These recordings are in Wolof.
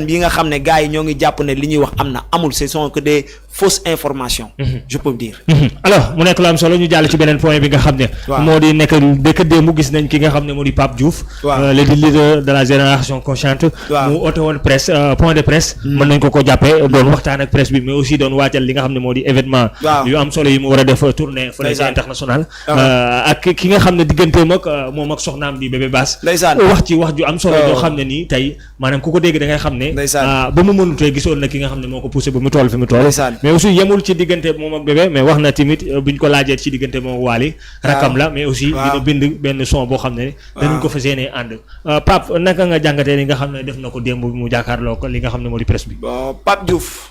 bi nga xam ne gars yi ñoo ngi jàpp ne li ñuy wax am na amul ce sont que des fausses informations. Je peux dire. alors mu nekk lu am solo ñu jàll ci beneen point bi nga xam ne. moo di nekk dëkk démb gis nañ ki nga xam ne moo di Pape Diouf. le leader de la génération consciente. mu oote woon presse point de presse. mën nañ ko jàppee doon waxtaan ak presse bi mais aussi doon waajal li nga xam ne moo di événement. yu am solo yi mu war a def tournée fële ci international. ak ki nga xam ne digganteem ak moom ak soxnaam di bébé Bass. wax ci wax ju am solo joo xam ne nii tey maanaam ku ko dégg da ngay xam ne. ba mu mënutee gisoon na ki nga xam ne moo ko poussé ba mu toll fi mu toll. mais aussi yemul ci diggante moom ak bébé mais wax na tamit buñ ko laajee ci diggante moom ak Wally rakam la mais aussi dina bind benn son boo xam ne danañ ko fas yéenee ànd Pape naka nga jàngatee li nga xam ne def na ko démb mu jàkkaarloo ko li nga xam ne moo di presse bi. bon Pape Diouf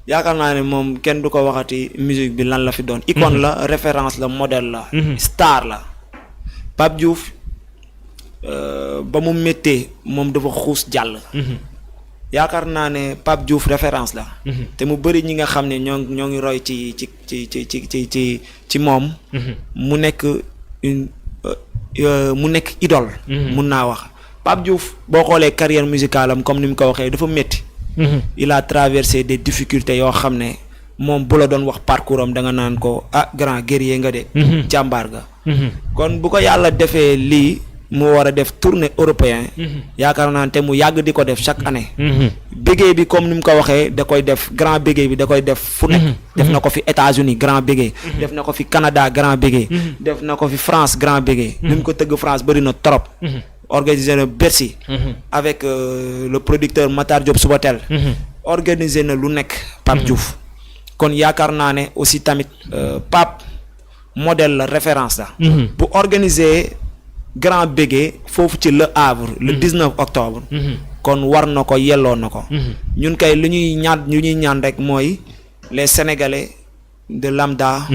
yaakaar naa ne moom kenn du ko waxati musique bi lan la fi doon icône la référence la modèle la star la Pape Diouf ba mu méttee moom dafa xuus jàll yaakaar naa ne Pape Diouf référence la. te mu bëri ñi nga xam ne ñoo ngi roy ci moom. mu nekk mu nekk idole. mun naa wax Pape Diouf boo xoolee carrière musicale am comme ni mu ko waxee dafa métti. il a traversé des difficultés yoo xam ne moom bu la doon wax parcours am da nga naan ko grand guerrier nga de. jàmbaar nga. kon bu ko yàlla defee lii. mu war a def tournée européen yaakaar naa te mu yàgg di ko def chaque année béggee bi comme ni mu ko waxee da koy def grand béggee bi da koy def fu nekk def na ko fi États-Unis grand béggee def na ko fi Canada grand béggee def na ko fi France grand béggee ni mu ko tëgg France bëri na trop organisé na Bercy avec le producteur Matar Diop Subatel organisé na lu nekk Pape Diouf kon yaakaar naa ne aussi tamit Pape modèle la référence la bu organisé grand bégué foofu ci Le Havre le 19 octobre kon war na ko yelloo na ko ñun kay lu ñuy ñaan rek mooy les Sénégalais de lambda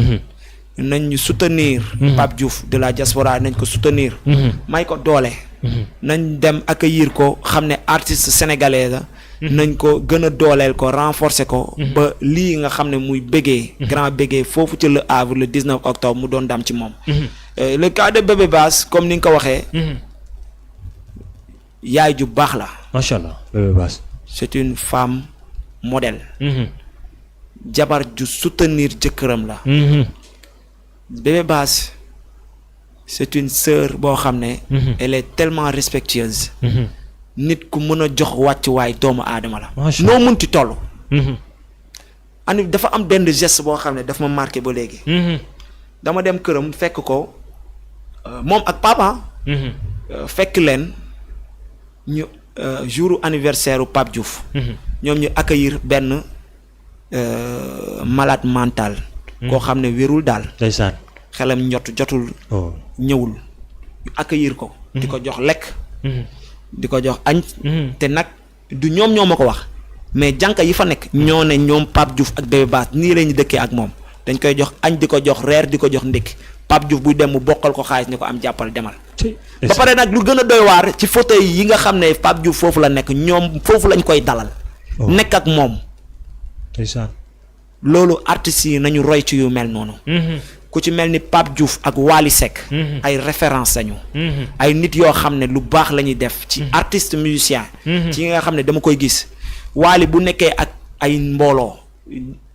nañ ñu soutenir Pape Diouf de la diaspora nañ ko soutenir may ko doole nañ dem accueillir ko xam ne artiste sénégalais la nañ ko gën a dooleel ko renforcer ko ba lii nga xam ne muy bégué grand bégué foofu ci Le Havre le 19 octobre mu doon dam ci moom le cas de bébé Bass comme ni nga ko waxee yaay ju baax la macha allah bébé Bass c'est une femme modèle jabar ju soutenir jëkkëram la bébé Bass c'est une sœur boo xam ne elle est tellement respectueuse nit ku mën a jox wàccuwaay doomu aadama la noo munti toll ani dafa am benn geste boo xam ne daf ma marqué ba léegi dama dem këram fekk ko moom ak papa fekk leen ñu jour anniversaire u Pape Diouf ñoom ñu accueillir benn malade mental koo xam ne wérul daal ndeysaan xelam jotul ñëwul ñu accueillir ko di ko jox lekk di ko jox añ te nag du ñoom ñoo ma ko wax mais jànka yi fa nekk ñoo ne ñoom Pape Diouf ak bébé Bass nii la ñu dëkkee ak moom dañ koy jox añ di ko jox reer di ko jox ndékki Pape Diouf buy dem mu bokkal ko xaalis ni ko am jàppal demal ba pare nag lu gën a doy waar ci fauteuil yi nga xam ne Pape Diouf foofu la nekk ñoom foofu lañ koy dalal nekk ak moom loolu artistes yi nañu roy ci yu mel noonu ku ci mel ni Pape Diouf ak Wally Seck ay référence lañu ay nit yoo xam ne lu baax la ñuy def ci artiste musicien ci nga xam ne dama koy gis Wally bu nekkee ak ay mbooloo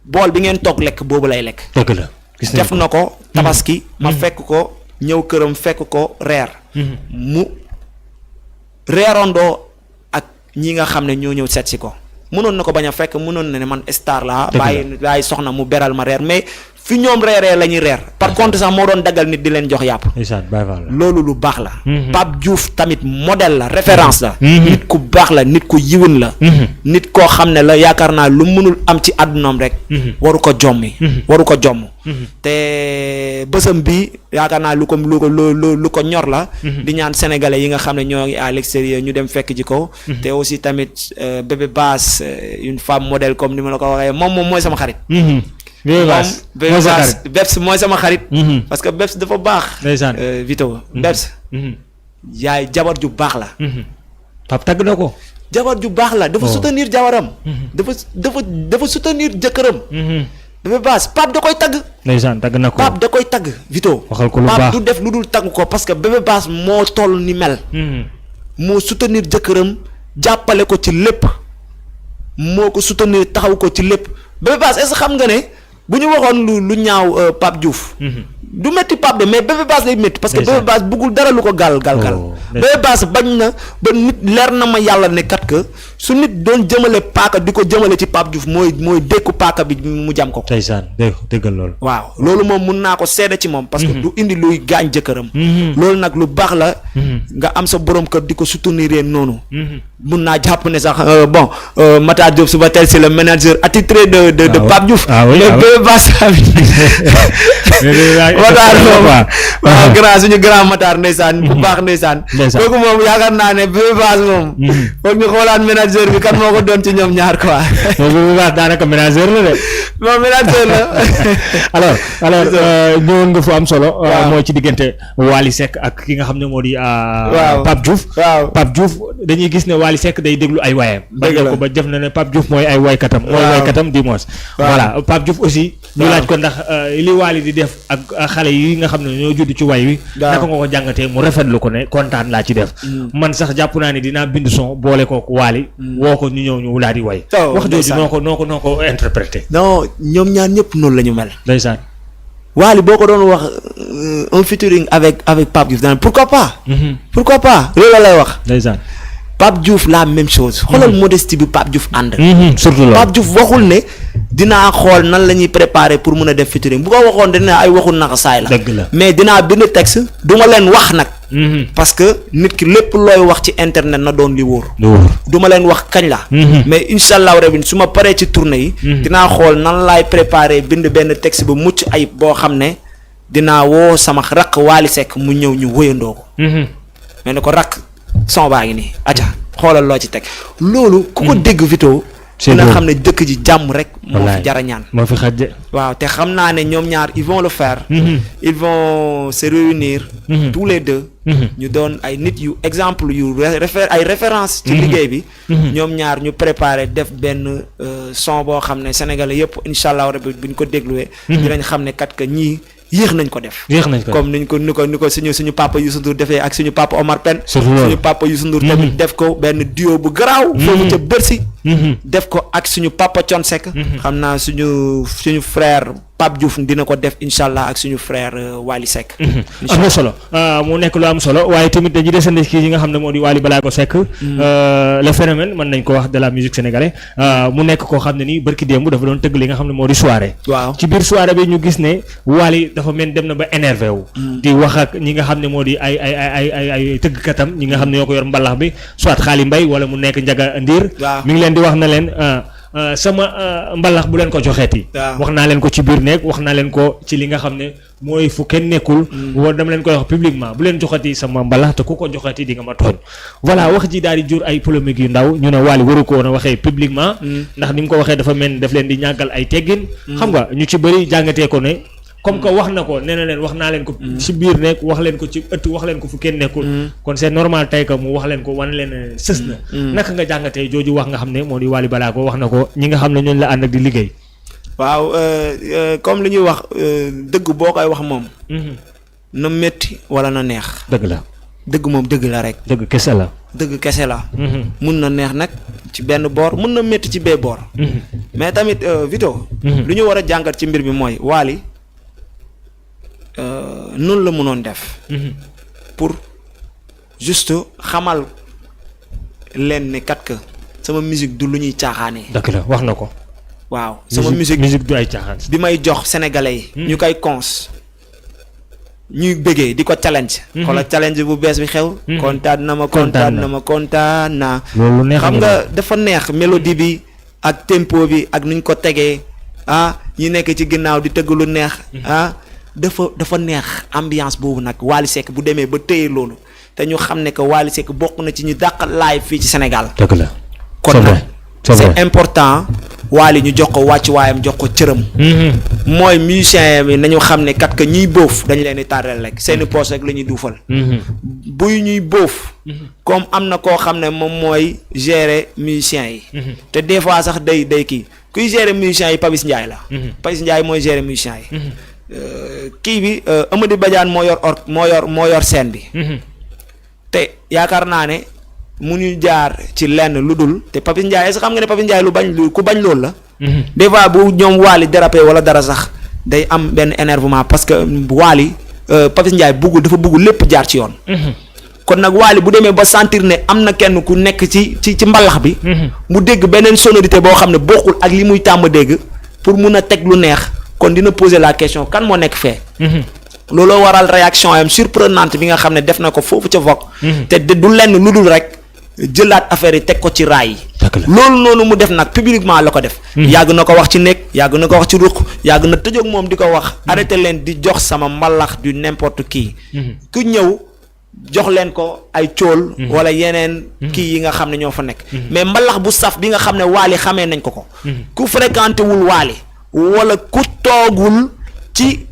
bool bi ngeen toog lekk boobu lay lekk dëgg la def na ko tabaski ma fekk ko ñëw këram fekk ko reer mu reerandoo ak ñi nga xam ne ñoo ñëw seet si ko mënoon na ko bañ a fekk mënoon na ne man star la bàyyi soxna mu beral ma reer mais fi ñoom reeree la ñuy reer par contre sax moo doon daggal nit di leen jox yàpp loolu lu baax la Pape Diouf tamit modèle la référence la nit ku baax la nit ku yiwin la nit koo xam ne la yaakaar naa lu mënul am ci àddunaam rek waru ko jomm te bësam bi yaakaar naa lu ko ñor la di ñaan sénégalais yi nga xam ne ñoo ngi à l'extérieur ñu dem fekk ji ko te aussi tamit bébé Bass une femme modèle comme ni ma la ko waxee moom mooy sama xarit Bebs mooy sama xarit parce que Bebs dafa baax Vito Bebs yaay jabar ju baax la Pape tagg na ko jabar ju baax la dafa soutenir jabaram dafa soutenir jëkkëram Bébé Bass Pape da koy tagg ndeysaan tagg na ko Pape da koy tagg Vito waxal ko lu baax Pape du def lu dul tagg ko parce que Bébé Bass moo toll ni mel moo soutenir jëkkëram jàppale ko ci lépp moo ko soutenir taxaw ko ci lépp Bébé Bass est-ce que xam nga ne bu ñu waxoon lu ñaaw Pape Diouf. du métti Pape de mais Bébé Bass lay métti parce que Bébé Bass bëggul dara lu ko gal. Bébé Bass bañ na ba nit leer na ma yàlla ne kat que su nit doon jëmale paaka di ko jëmale ci Pape Diouf mooy dékku paaka bi mu jam ko. ndeysaan déggal loolu. waaw loolu moom mun naa ko seede ci moom. parce que du indi luy gaañ jëkkëram. loolu nag lu baax la. nga am sa borom kër di ko soutenir noonu. mun naa jàpp ne sax bon Matar Diop suba teel si le manager attitré de Pape Diouf. Bébé Bass Matar moom waaw grand suñu grand Matar ndeysaan bu baax ndeysaan kooku moom yaakaar naa ne Bébé Bass moom foog ñu xoolaat manager bi kan moo ko doon ci ñoom ñaar quoi Bébé Bass daanaka manager la de moom manager la alors ñëwoon nga fu am solo mooy ci diggante Wally Seck ak ki nga xam ne moo di Pape Diouf Pape Diouf dañuy gis ne Wally Seck day déglu ay waayam bañ ko ba jëf na ne Pape Diouf mooy ay waykatam di moos voilà Pape Diouf aussi ñu laaj ko ndax li Wally di def ak xale yi nga xam ne ñoo judd ci way wi naka nga ko jàngatee mu rafetlu ko ne kontaan laa ci def man sax jàpp naa ne dinaa bind son boole kooku Wally woo ko ñu ñëw ñu daal di way wax jooju noo ko interprété non ñoom ñaar ñëpp noonu la ñu mel ndeysaan Wally boo ko doon wax un featuring avec Pape Diouf daan pourquoi pas loolu la lay wax ndeysaan Pape Diouf la même chose xoolal modestie bi Pape Diouf ànd surtout loolu Pape Diouf waxul ne dinaa xool nan la ñuy préparer pour mun a def featuring bu ko waxoon dina ay waxul naka saay la mais dinaa bind texte du ma leen wax nag parce que nit ki lépp looy wax ci internet na doon li wóor du ma leen wax kañ la mais incha allah rabbi su ma paree ci tournée yi dinaa xool nan laay préparer bind benn texte bu mucc ayib boo xam ne dinaa woo sama rakk Wally Seck mu ñëw ñu wëyandoo ko mais ne ko rakk son baa ngi nii aca xoolal loo ci teg loolu ku ko dégg Vito dina xam ne dëkk ji jàmm rek moo fi jara ñaan moo fi xaj waaw te xam naa ne ñoom ñaar ils vont le faire ils vont se réunir tous les deux ñu doon ay nit yu exemple yu ay référence ci liggéey bi ñoom ñaar ñu préparer def benn son boo xam ne sénégalais yëpp incha allah rabbi buñ ko dégluwee dinañ xam ne kat que ñii yéex nañ ko def comme ni ko suñu papa Youssou Ndour defee ak suñu papa Omar Pène suñu papa Youssou Ndour tamit def ko benn duo bu garaaw foofu ca Bercy def ko ak suñu papa Thione Seck xam naa suñu frère Pape Diouf dina ko def incha allah ak suñu frère Wally Seck am na solo mu nekk lu am solo waaye tamit dañuy desandi kii yi nga xam ne moo di Wally Ballago Seck le phénomène mën nañ ko wax de la musique sénégalaise mu nekk koo xam ne nii barki démb dafa doon tëgg li nga xam ne moo di soirée waaw ci biir soirée bi ñu gis ne Wally dafa mel dem na ba énervé wu di wax ak ñi nga xam ne moo di ay tëggkatam ñi nga xam ne ñoo ko yor mbalax bi soit Xaali Mbay wala mu nekk Njaga Ndiir mi ngi leen di wax na leen sama mbalax bu leen ko joxeeti wax naa leen ko ci biir nekk wax naa leen ko ci li nga xam ne mooy fu kenn nekkul war dama leen koy wax publiquement bu leen joxati sama mbalax te ku ko joxati di nga ma tooñ voilà wax ji daal di jur ay polémique yu ndaw ñu ne Wally waru ko woon a waxee publiquement ndax ni mu ko waxee dafa mel ni daf leen di ñàggal ay teggin xam nga ñu ci bëri jàngatee ko ne comme que wax na ko nee na leen wax naa leen ko ci biir nekk wax leen ko ci ëtt wax leen ko fu kenn nekkul kon c'est normal tey que mu wax leen ko wan leen sës na naka nga jàngatee jooju wax nga xam ne moo di Wally Ballago wax na ko ñi nga xam ne ñooñu la ànd ak di liggéey waaw comme li ñuy wax dëgg boo koy wax moom na métti wala na neex dëgg la dëgg moom dëgg la rek dëgg kese la mun na neex nag ci benn boor mun na métti ci bee boor mais tamit Vito lu ñu war a jàngat ci mbir bi mooy Wally noonu la mënoon def pour juste xamal leen ne kat que sama musique du lu ñuy caaxaanee. dëgg la wax na ko. waaw sama musique du ay caaxaan. bi may jox sénégalais yi. ñu koy cons ñuy bëggee di ko challenge. xoolal challenge bu bees bi xew. kontaan na loolu neex xam nga dafa neex mélodie bi ak tempo bi ak nuñ ko tegee ñi nekk ci ginnaaw di tëgg lu neex dafa neex ambiance boobu nag Wally Seck bu demee ba téye loolu te ñu xam ne que Wally Seck bokk na ci ñu dàq live fii ci Sénégal. dëgg la kon nag c'est important Wally ñu jox ko wàccuwaayam jox ko cëram. mooy musicien bi nañu xam ne kat que ñiy bóof dañu leen di tardel rek seeni poche rek la ñuy duufal. buy ñuy bóof. comme am na koo xam ne moom mooy gérer musiciens yi. te des fois sax day kii kuy gérer musiciens yi Papis Ndiaye la. Papis Ndiaye mooy gérer musiciens yi. kii bi Amady Badiane moo yor scène bi. te yaakaar naa ne mënuñu jaar ci lenn lu dul te Papis Ndiaye est-ce que xam nga ne Papis Ndiaye ku bañ loolu la. des fois bu ñoom Wally dérapé wala dara sax day am benn énervement parce que Wally Papis Ndiaye dafa bëgg lépp jaar ci yoon. kon nag Wally bu demee ba sentir ne am na kenn ku nekk ci mbalax bi. mu dégg beneen sonorité boo xam ne bokkul ak li muy tàmm dégg pour mun a teg lu neex kon dina poser la question kan moo nekk fee. looloo waral réaction am surprenante bi nga xam ne def na ko foofu ca Vogue. te du lenn lu dul rek jëlaat affaire yi teg ko ci raay yi. loolu noonu mu def nag publiquement la ko def. yàgg na ko wax ci nekk yàgg na ko wax ci ruq yàgg na tëjoog moom di ko wax. arrêté leen di jox sama mbalax du n'importe qui. ku ñëw jox leen ko ay cool. wala yeneen kii yi nga xam ne ñoo fa nekk. mais mbalax bu saf bi nga xam ne Wally xamee nañ ko. ku fréquenté wul Wally wala ku toogul ci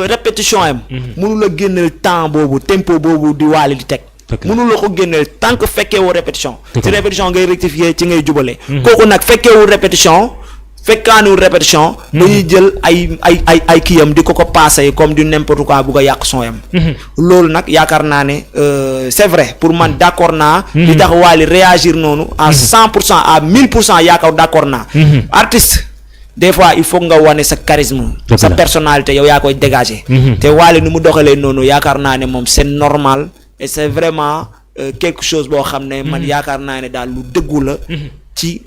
répétition am. mënu la génneel temps boobu tempo boobu di Wally di teg. mënu la ko génneel tant que fekkee woo répétition. ci répétition ngay rectifier ci ngay jubale. kooku nag fekkeewul répétition. fekkaaniwul répétition. dañuy jël ay kiyam di ko passé comme du n'importe quoi bugg a yàq son yam. loolu nag yaakaar naa ne c'est vrai pour man d'accord naa. li tax Wally réagir noonu à 100% à 1000% yaakaar d'accord naa. artiste des fois il faut nga wane sa charisme. sa personnalité yow yaa koy dégager. te Wally nu mu doxalee noonu yaakaar naa ne moom c'est normal et c'est vraiment quelque chose boo xam ne man yaakaar naa ne daal lu dëggu la ci.